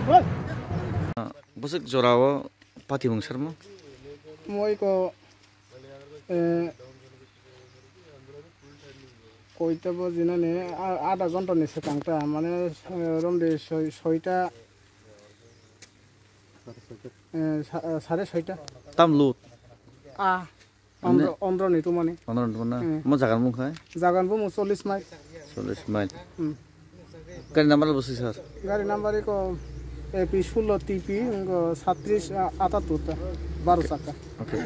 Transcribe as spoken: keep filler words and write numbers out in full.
Bwswk jorao pathi mung sarmo? Moi ko, eh, koita bajinani, a-, adha ghonta ni swkang ta, mane, eh, romde soi-, soita, eh, sa-, eh, sare soita. Tam lut? A, Ande? Ondro, ondro ni tumani. Ondro ni tumani? Hmm. Mo jagan mung khai? Jagan bo mo chollish mile. Chollish mile. Hmm. Gari number bo sir? Gari number iko A P sullo T P, ngo satris, ah, atattur ta, baro Okay. chakka. Okay.